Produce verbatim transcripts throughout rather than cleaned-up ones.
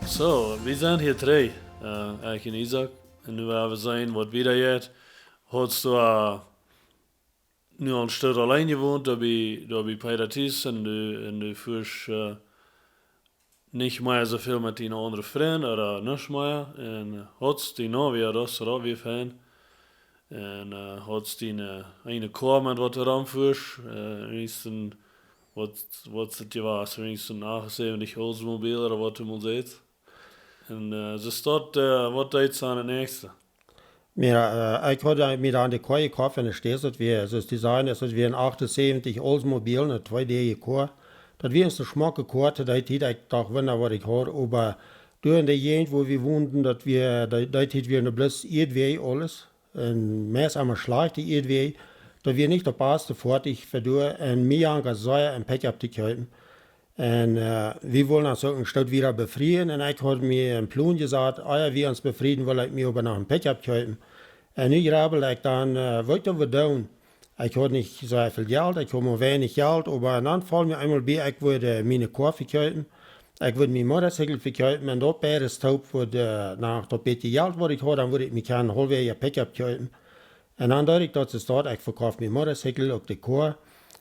So, wie sent hia trigj, äh, ekj un Isaak. Un nu woa wie seenen waut wieda jeit. Hast du, äh, nu aul een Stoot auleen jewont, doa bie, doa bie Peter Ties, un du, un du fuascht, äh, nich mea soo väl met diene aundre Frind, ooda nuscht mea. Un, äh, hast du nu wada daut, daut wia fein. Un, äh, hast du eene, eene Koa met waut du romfuascht, äh, weens een, waut, waut daut jewast, weens een achtunsäwentich Oldsmobile ooda waut du mol sajchst. Un, äh, soo steit, äh, waut deed see aun daut näakjste? Mira, äh, ekj haud mie dan de Koa jekoft un doa steit daut wia, soo aus dee sajen, daut wia een achtunsäwentich Oldsmobile, eene tweedäachje Koa. Daut wia eene schmocke Koa, daut ekj, ekj docht, wunda waut ekj haud, oba doa en de Jäajent, wua wie wonden, daut wia, daut, daut wia eene bloos Ieedwäaj aules. Un meist emma schlajchte Ieedwäaj. Daut wia nich daut baste Foatich fa doa un mie jankad sea een Pickup to kjeepen. Un, äh, wie wullen ons uk een Stoot wieda befrieen un ekj haud mie een Plon jesat, ea wie ons befrieden, wull ekj mie oba noch een Pickup kjeepen. Un nu jrabbel ekj dan, äh, waut ekj wull doonen. Ekj haud nich soo väl Jelt, ekj haud mau weinich Jelt, oba dan foll mie eemol bie, ekj wull, äh, miene Koa vekjeepen. Ekj wull mienen Motorcycle vekjeepen un daut beides toop wudd, äh, no daut bät Jelt waut ekj haud, dan wudd ekj mie een haulfjäaja Pickup kjeepen. Un dan deed ekj daut, soo steit, ekj vekoft mienen Motorcycle, uk de Koa.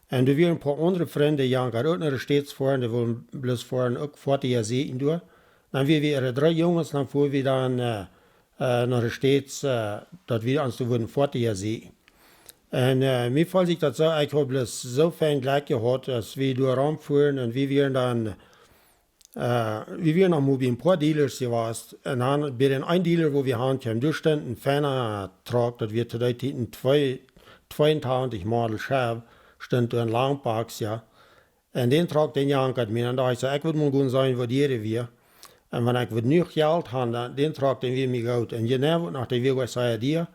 Un doa wieren een poa aundre Frind, dee jankad uk no de States foaren, dee wullen bloos foaren, uk Foatieja seenen doa. Dan wia wie äare dree Junges, dan fuaren wie dan, äh, äh, no de States, äh, daut wie ons doa wudden Foatieja seenen. Un, äh, mie foll sikj daut soo, ekj haud bloos soo fein Jlekj jehaut, aus wie doa romfuaren un wie wieren dan Äh, wie wieren noch mau bie een poa Dealers jewast. Un dan bie dän eenen Dealer, wua wie han kjeemen, doa stunt een feina Truck, daut wia to dee Tiet een twee, tweeuntachentich Model Chevy, stunt doa een Langbox, jo. Un dän Truck, dän jankad mie. Dan docht ekj soo, ekj wull mol gonen seenen, waut dee wia. Un wan ekj wudd jenuach Jelt han, dan, dän Truck, dän wia mie goot. Un jeneiw uk noch, dee wia goa sea dia.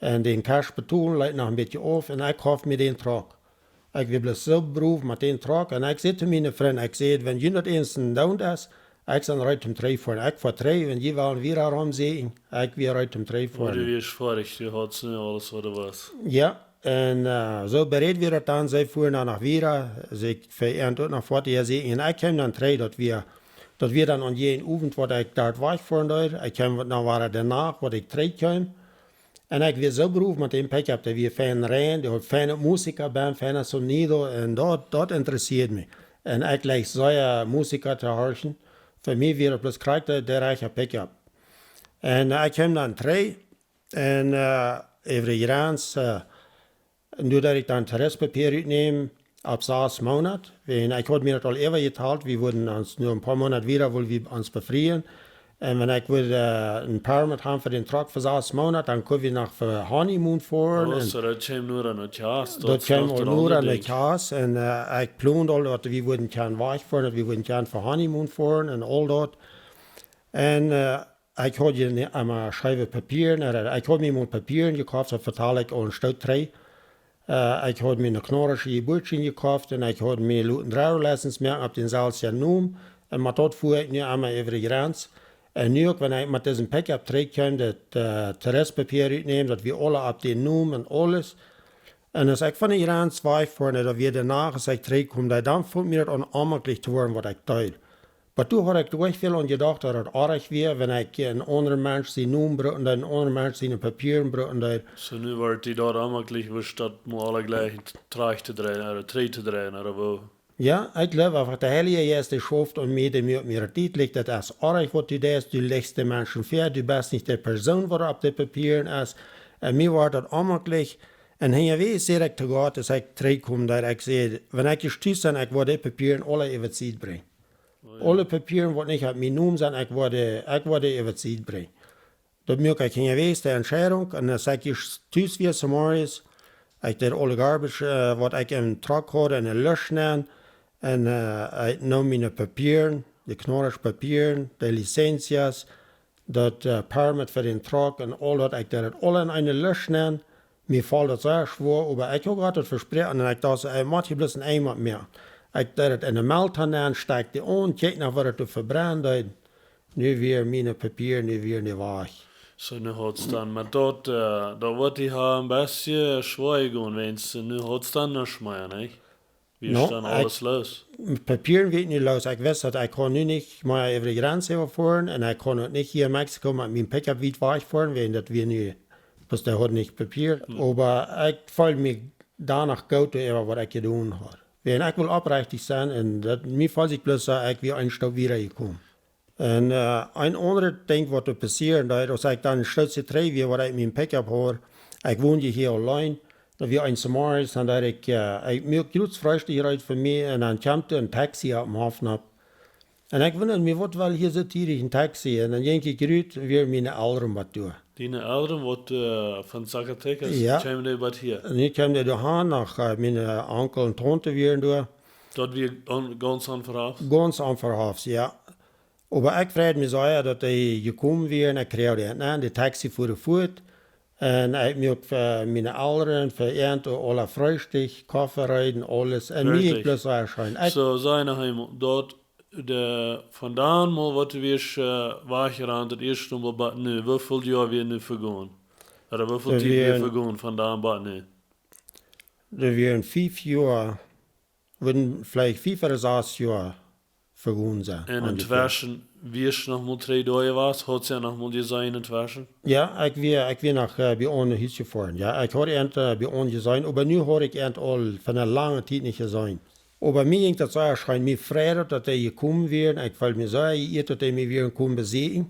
Un dän Cash betolen, leet noch een bät auf un ekj koft mie dän Truck. Ekj wia bloos soo brow met dän Truck un ekj säd to miene Frind, ekj säd, wan junt daut eent en doonen es, ekj sie reed toom trigjfoaren. Ekj foa trigj, wan jie wellen wieda romseenen, ekj wia reed toom trigjfoaren. Du wiascht foadich, du haudst nu aules waut doa wia. Jo, un, äh, soo bereed wia daut dan, see fuaren dan noch wieda, see veeent uk noch Foatieja seenen. Un ekj kjeem dan trigj, daut wia, daut wia dan aun dän Owent, waut ekj doa wajchfoaren deed. Ekj kjeem waut noch wada de Nacht, waut ekj trigj kjeem. Un ekj wia soo brow met dän Pickup, daut wia fein rein, dee haud feine Musik bennen, feine Sonido, un daut, daut interessieed mie. Un ekj leew sea Musik to horchen. Fa mie wia daut bloos krakjt de, de rajchte Pickup. Un, äh, ekj kjeem dan trigj, un, äh, äwa de Jrens, äh, un doa deed ekj dan Touristpapia utnämen, opp sas Moonat. Wan, ekj haud mie daut aul äwa jetalt, wie wudden ons nu een poa Moonat wieda, wull wie ons befrieen. Un wan ekj wull, äh, een Permit han fa dän Truck fa sas Moonat, dan kunn wie noch fa Honeymoon foaren. Oh, un soo, daut kjeem nu aun de Kjast, daut kjeem aul nu aun de Kjast. Un, äh, ekj plond aul, daut wie wudden kjennen wajchfoaren, daut wie wudden kjennen fa Honeymoon foaren un aul daut. Un, äh, ekj haud je emma scheewe Papieren, äh, ekj haud mie mol Papieren jekoft, daut vetal ekj aul een Stoot trigj. Äh, ekj haud mie eene knorrische Jebuatsschien jekoft un ekj haud mie loten driver's license moaken opp dänselwjen Nomen. Un met daut fua ekj nu emma äwa de Jrens. Un nu uk, wan ekj met disen Pickup trigj kjeem, daut, äh, Touristpapia utnämen, daut wia aule opp dän Nomen un aules. Un aus ekj von de Jrens wajchfua, daut wia de Nacht, aus ekj trigj kjeem, dan funk mie daut aun onjemakjlich to woaren, waut ekj deed. Oba doa haud ekj doa nich väl aun jedocht, daut daut oajch wia, wan ekj een aundren Mensch sienen Nomen brucken deed, een aundren Mensch siene Papieren brucken deed. Soo, nu wort die daut onjemakjlich, wist daut mau aule jlikj trigj to dreien, ooda trigj to dreien, ooda woo? Jo, ekj jleew eefach, de Heilje Jeist, dee schauft aun mie, dee moakt mie daut dietlich, daut es oajch, waut du deist, du lichst de Menschen väa, du best nich de Persoon, waut opp de Papieren es. Un mie wort daut onjemakjlich. Un hinjawäajes säd ekj to Gott, aus ekj trigj kjeem, daut ekj säd, wan ekj ieescht tus sie, ekj woa de Papieren aule äwa de Sied brinjen. Oh jo. Aule Papieren, waut nich opp mienen Nomen sent, ekj woa dee, ekj woa dee äwa de Sied brinjen. Daut muak ekj hinjawäajes de Entscheidunk. Un aus ekj ieescht tus wia, zemorjes, ekj deed aule garbage, äh, waut ekj em Truck haud, en de Lusch nenn. Un, äh, ekj neem miene Papieren, de knorrische Papieren, de licencias, daut, äh, Permit fa dän Truck un aul daut, ekj deed daut aule en eene Lusch nenn. Mie foll daut sea schwoa, oba ekj haud Gott daut vesproaken un ekj docht, ekj mott hia bloos een Enj moaken. Ekj deed daut en de Melter nenn, stakj dee aun, kjikj no waut daut doa vebrennen deed. Nu wia miene Papieren, nu wia dee wajch. Soo, nu haudst dan, oba daut, äh, daut wort die ha een bät schwoa jegonen, wan du nu haudst dan nuscht mea, nä? Wie es dan aules loos? Papieren wia nu loos. Ekj wist daut ekj kunn nu nich mea äwa de Grenz äwa foaren un ekj kunn uk nich hia en Mexiko met mien Pickup wiet wajch foaren, wäajen daut wia nu, daut dee haud nich Papieren. Oba ekj feeld mie doano goot äwa waut ekj jedonen haud. Wäajen ekj well oprechtich sennen un daut, mie feeld ekj bloos soo, ekj wia een Stap wieda jekomen. Un, äh, een aundret Dinkj waut doa passieed, daut aus ekj dan een Stootje trigj wia, waut ekj mien Pickup haud, ekj wond je hia auleen, daut wia een Samarisch, dan daut ekj, äh, ekj muak jrods Freestikj reed fa mie, un dan kjemt een Taxi opp dän Hoff nopp. Un ekj wundad mie, waut well hia soo tiedich een Taxi? Un dan jinkj ekj rut, wia miene Elren waut doa. Diene Elren waut, äh, von Zacatecas, ja, kjeemen dee bat hia? Un nu kjeemen dee doa han, noch, äh, miene Onkel un Taunte wieren doa. Daut wia on-, gaunz onverhofs? Gaunz onverhofs, jo. Oba ekj freid mie sea, daut dee jekomen wieren. Ekj kjrieech dee aun, de Taxi fuat fuat. Un ekj muak fa miene Elren, fa an, aule Freestikj, Koffe reed, aules. Un mie jinkj daut sea scheen. Ekj soo, saj noch eemol, daut de, von dan mol waut du wieescht, äh, wajchjerant, daut ieeschte Mol bat nu, woo väl Joa wia nu vegonen? Ooda woo väl Tiet wia vegonen von dan bat nu? Doa wieren fief Joa, wudden veleicht fief ooda sas Joa vegonen sennen, onjefäa. Un entweschen, wieescht noch mol trigj doa jewast, haud see noch mol jeseenen entweschen? Jo, ekj wia, ekj wia noch, äh, bie an no Hus jefoaren. Jo, ekj haud an, äh, bie an jeseenen, oba nu haud ekj an aul fa eene lange Tiet nich jeseenen. Oba mie jinkj daut sea scheen, mie freid daut, daut dee jekomen wieren. Ekj feeld mie sea jeieet, daut dee mie wieren komen besieekjen.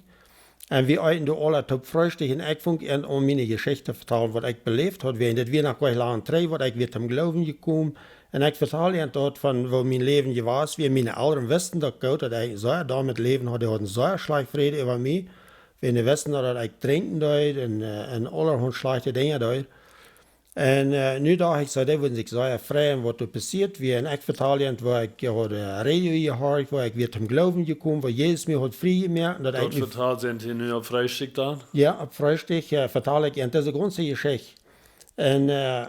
Un wie eeten doa aule toop Freestikj un ekj funk an, om miene Jeschicht to vetalen, waut ekj beläft haud, wäajen daut wia noch goanich lang trigj, waut ekj wia toom Gloowen jekomen. Un ekj vetald an daut von woo mien Läwen jewast wia. Miene Elren wisten daut goot, daut ekj sea doamet läwen haud. Dee hauden sea schlajcht Fräd äwa mie. Wäajen dee wisten daut, daut ekj drinkjen deed un, äh, un aulahaunt schlajchte Dinja deed. Un, äh, nu docht ekj soo, dee wudden sikj sea freien, waut doa passieet wia. Un ekj vetald an, woo ekj haud, äh, Radio jehorcht, woo ekj wia toom Gloowen jekomen, woo Jesus mie haud frie jemoakt. Daut ekj mie vetald, sent see nu opp Freestikj dan? Jo, opp Freestikj, äh, vetald ekj an dise gaunze Jeschicht. Un, äh,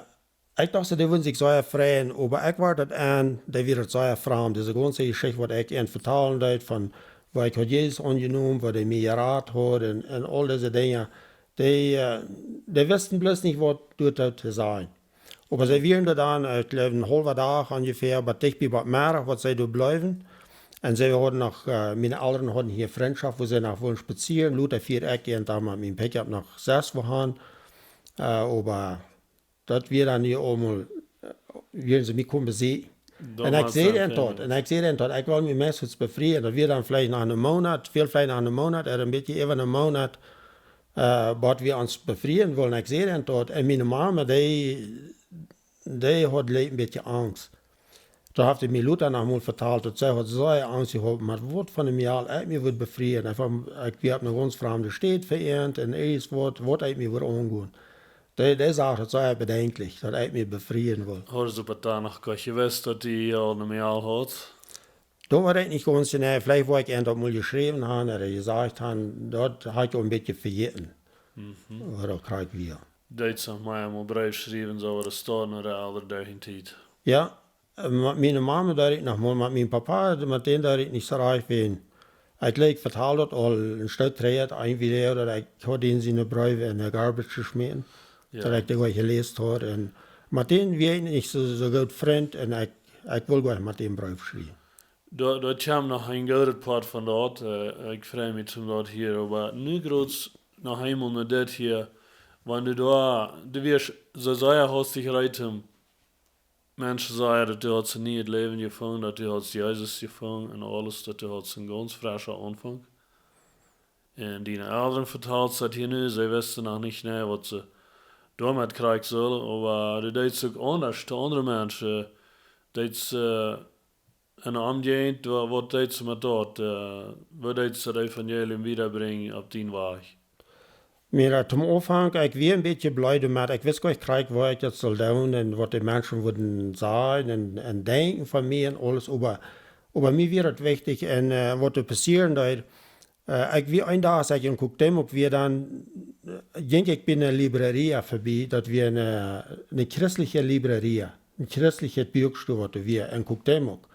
ekj docht soo, dee wudden sikj sea freien, oba ekj wort daut an, dee wia daut sea framd. Dise gaunze Jeschicht, waut ekj an vetalen deed, von woo ekj haud Jesus aunjenomen, woo dee mie jerat haud un, un aul dise Dinja. Dee, äh, dee wisten bloos nich, waut doa to, to sajen. Oba see wieren doa dan, äh, ekj jleew, een haulwen Dach onjefäa, bat dicht bie bat Meddach, waut see doa bleewen. Un see hauden noch, äh, miene Elren hauden hia Frintschoft, wua see noch wullen spazieren. Lota fieed ekj an dan met mien Pickup noch sest wua han. Äh, oba daut wia dan hia aulemol, äh, wieren see mie komen besieekjen. Un ekj säd an daut, un ekj säd an daut, ekj well mie meist befrieen. Daut wia dan veleicht no eenen Moonat, väl veleicht no eenen Moonat, ooda een bät äwa eenen Moonat, äh, waut wie ons befrieen wullen. Ekj säd an daut, un miene Mame, dee, dee haud een bät Angst. Doa haft see mie lota noch mol vetalt, daut see haud sea Angst jehaut, oba waut von de Mejal ekj mie wudd befrieen. Ekj wia, ekj wia opp eene gaunz framde Städ vereent un irjentwaut, waut ekj mie wudd aungonen. Dee, dee sach daut sea bedenkjlich, daut ekj mie befrieen wull. Haud see bat dan noch goanich jewist, daut dee aul eene Mejal haud? Daut weet ekj nich gaunz jeneiw. Veleicht, woo ekj an daut mol jeschräwen haud ooda jesajcht haud, daut haud ekj aul een bät vejäten. Mhm. Woo daut krakjt wia. Deed see noch mol eemol Breew schriewen, soo aus daut no de Elren derch dee Tiet? Jo, äh, met miene Mame deed ekj noch mol, met mienen Papa, met dän deed ekj nich soo rajcht wäajen. Ekj jleew, ekj vetald daut aul een Stoot trigj, een Video, daut ekj haud dän siene Breew en de garbage jeschmäten. Jo. Daut ekj dee goanich jeläst haud. Un met dän wia ekj nich soo, soo goot Frint un ekj, ekj wull goanich met dän Breew schriewen. Daut, daut kjemt noch een goodet Poat von daut, äh, ekj frei mie om daut hia, oba nu krakjt noch eemol no dit hia, wan du doa, du wieescht soo sea hastich reed om Menschen sajen, daut du hast een niet Läwen jefungen, daut du hast Jesus jefungen un aules, daut du hast een gaunz frescha Aunfank. Un diene Elren vetaldst daut hia nu, see wisten noch nich jeneiw, waut see doamet krakjt sullen, oba du deetst uk aundasch to aundre Menschen, deetst, äh, en de Omjäajent, wa-, waut deetst du met daut, äh, woo deetst du daut Evangelium wiedabrinjen opp dien Wajch? Mie, äh, toom Aunfank, ekj wia een bät bleed doamet. Ekj wist goanich krakjt, woo ekj daut sull doonen un waut de Menschen wudden sajen un, un denkjen von mie un aules. Oba, oba mie wia daut wichtich un, äh, waut doa passieren deed, äh, ekj wia een Dach, aus ekj en Cuauhtémoc wia, dan, äh, jinkj ekj bie eene Libreria vebie, daut wia eene, eene christliche Libreria, een christlichet Buakstoa, waut doa wia en Cuauhtémoc.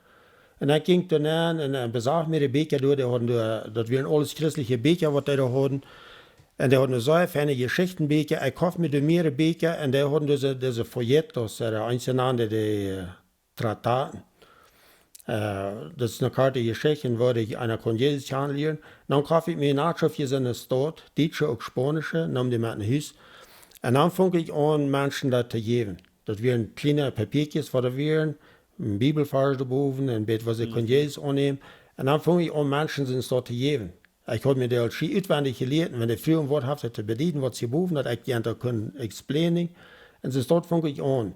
Un ekj jinkj doa nenn un, äh, besach mie de Bieekja doa, dee hauden doa, daut wieren aules christliche Bieekja, waut dee doa hauden. Un dee hauden sea feine Jeschichtenbieekja. Ekj koft mie doa mea Bieekja un dee hauden dise, dise folletos, äh, eenje nanen dee, äh, Traktaten. Äh, daut es eene korte Jeschicht, woo ekj eena kunn Jesus kjanen lieren. Dan koft ekj mie Nachschriften en de Staut, dietsche, uk spaunsche, neem dee met no Hus. Un dan funk ekj aun, Menschen daut to jäwen. Daut wieren kjliene Papiakjes, waut doa wieren, een Bibelvarsch doa bowen, un bät waut see kunn Jesus aunnämen. Un dan funk ekj aun, Menschen sien Staut to jäwen. Ekj haud mie daut aul schie utwendich jelieet, un wan dee fruagen, waut haft daut to bedieden, waut see bowen, daut ekj an daut kunn explainen. Un soo daut funk ekj aun.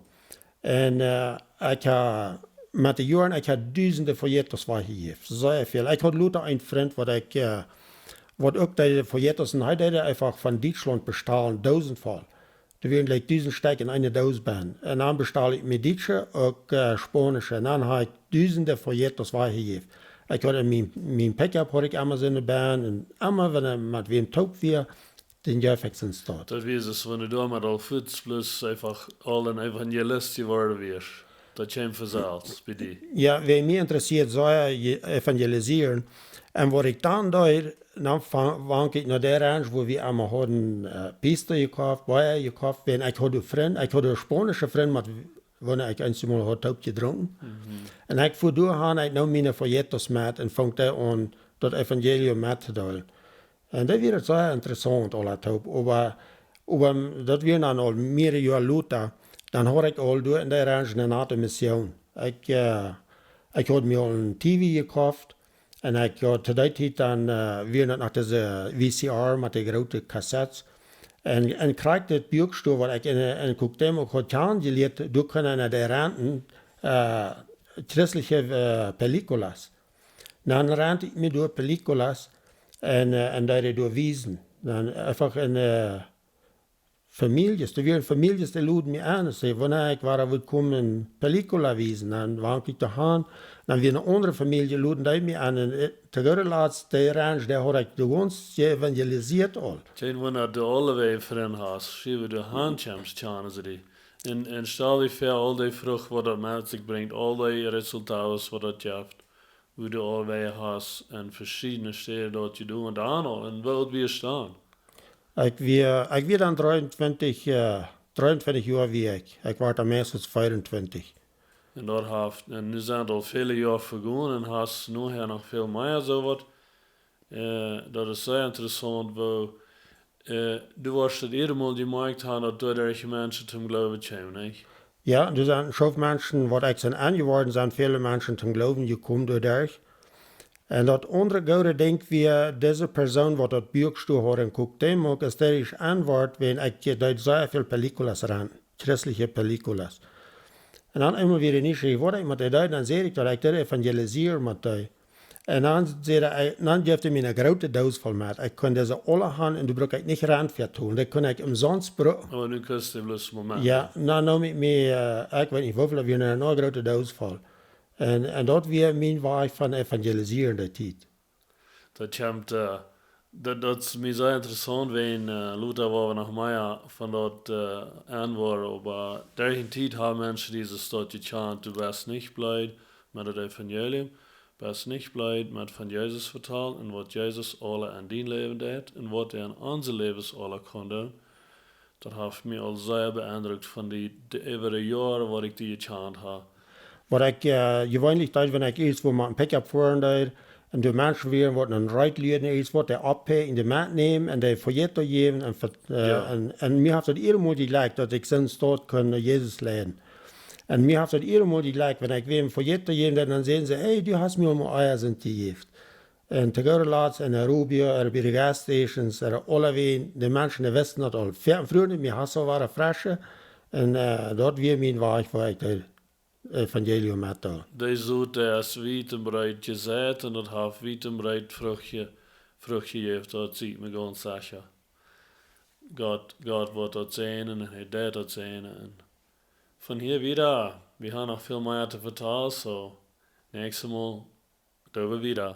Un, äh, ekj ha, met de Joaren, ekj ha dusende folletos wajchjejäft. Sea väl. Ekj haud lota een Frint, waut ekj, äh, waut uk de folletos, un hee deed eefach von Dietschlaunt bestalen, dusend voll. Doa wieren like dusend Stekj en eene Doos bennen. Un dan bestald ekj mie dietsche, uk, äh, spaunsche. Un dan ha ekj dusende folletos wajchjejäft. Ekj haud en mien, mien Pickup haud ekj emma soone bennen. Un emma, wan hee met wäm toop wia, dän jeef ekj sien Staut. Daut wia soo, wan du doamet aul fuaz bloos eefach aul een Evangelist jeworden wieescht. Daut kjeem von selfst bie die. Jo, wiels mie interessieet sea je-, evangelisieren. Un waut ekj dan deed, dan fa-, jinkj ekj no de Ranch, wua wie emma hauden, äh, Pista jekoft, Bia jekoft, wiels ekj haud doa Frind, ekj haud doa spaunsche Frind, met w-, woone ekj eenjemol haud toop jedrunken. Mhm. Un ekj fua doa han, ekj neem miene folletos met un funk doa aun, daut Evangelium met to deelen. Un daut wia sea interessaunt, aula toop. Oba, oba daut wia dan aul mearere Joa lota. Dan haud ekj aul doa en de Ranch eene NATO-Mission. Ekj, äh, ekj haud mie aul een T V jekoft. Un ekj haud to dee Tiet dan, äh, wia daut noch dise V C R met de groote Kassetten. Un, un krakjt daut Buakstoa, waut ekj en, en Cuauhtémoc haud kjanen jelieet, doa kunn eena renten, äh, christliche, äh, películas. Dan rent ekj mie doa películas un, äh, un deed dee doa wiesen. Dan eefach en, äh, Famieljes, doa wieren Famieljes, dee loden mie aun un säden, wan ekj wada wudd komen eene película wiesen, dan jinkj ekj doa han, dan wia eene aundre Famielje, loden dee mie aun, un, äh, to goode Latst, de Ranch, dee haud ekj doa gaunz jeevangelisieet aul. Kjeen Wunda, daut du aulewäajen Frind hast, schiewe du han kjemst, kjanen see die. Un, un stal die väa, aul dee Frucht, waut daut met sikj brinjt, aul dee Resultaten, waut daut jeft, woo du aulwäajen hast en veschiedne Städen daut jedonen, dan aul, un woo oolt wieescht dan? Ekj wia, ekj wia dan dreeuntwintich, äh, dreeuntwintich Joa wia ekj. Ekj wort dan meistens veeruntwintich. Un daut haft, un nu sent aul väle Joa vegonen un hast nohäa noch väl mea soo waut. Äh, daut es sea interessaunt, woo, äh, du woascht daut ieeschte Mol jemoakjt han, daut doaderch Menschen toom Gloowen kjeemen, nich? Jo, doa sent een Schoof Menschen, waut ekj sie aunjeworden, sent väle Menschen toom Gloowen jekomen doaderch. Un daut aundre goode Dinkj wia, dise Persoon, waut daut Buakstoa haud en Cuauhtémoc, es doaderch aunjeworden, wiels ekj deed sea väl películas renten, christliche películas. Un dan eemol wia hee nieschierich, waut ekj met dee deed, dan säd ekj, daut ekj deed evangelisieren met dee. Un dan säd hee, dan jeef hee mie eene groote Doos voll met. Ekj kunn dise aula han un doa bruck ekj nich Rent fa tolen. Dee kunn ekj omsonst brucken. Oba nu kust du bloos een Moment. Jo, dan neem ekj mie, äh, ekj weet nich woo väl, daut wia eene, eene groote Doos voll. Un, un daut wia mien Wajch von evangelisieren dee Tiet. Daut kjemt, äh, daut, daut es mie sea interessaunt, wiels, äh, lota woa wie noch mea von daut, äh, aunwoaren, oba derch de Tiet haben Menschen dise Staut jekjant, du best nich bleed met daut Evangelium, best nich bleed met von Jesus vetalen un waut Jesus aula en dien Läwen deed un waut hee en onse Läwes aula kaun doonen. Daut haft mie aul sea be'endrukt von dee, dee, äwa de Joaren waut ekj die jekjant hab. Waut ekj, äh, jeweenlich deed, wan ekj ieescht wua met een Pickup foaren deed, un doa Menschen wieren, waut een Ride lieeden, ieescht waut dee oppikjen, dee metnämen un dee folleto jäwen un vet-, äh, Jo. un, un mie haft daut ieeschte Mol jejlekjt, daut ekj sien Staut kunn no Jesus leiden. Un mie haft daut ieeschte Mol jejlekjt, wan ekj wäm folleto jäwen deed, dan säden see, hey, du hast mie aul mol Eier sent jejäft. Un to goode Latst en Rubio, ea bie de gas stations, ea aulewäajen, de Menschen, dee wisten daut aul. Ve-, Frind, mie haud aul wada fresche, un, äh, daut wia mien Wajch, woo ekj daut Evangelium metdeeld. Dee Sot, dee es wiet un breet jeseit, un daut haft wiet un breet Frucht je-, Frucht jejäft, daut sie ekj mie gaunz secha. Gott, Gott woat daut säajnen un hee deit daut säajnen. Un von hia wieda, wie haben noch väl mea to vetalen, soo, näakjstet Mol, doa wie wieda.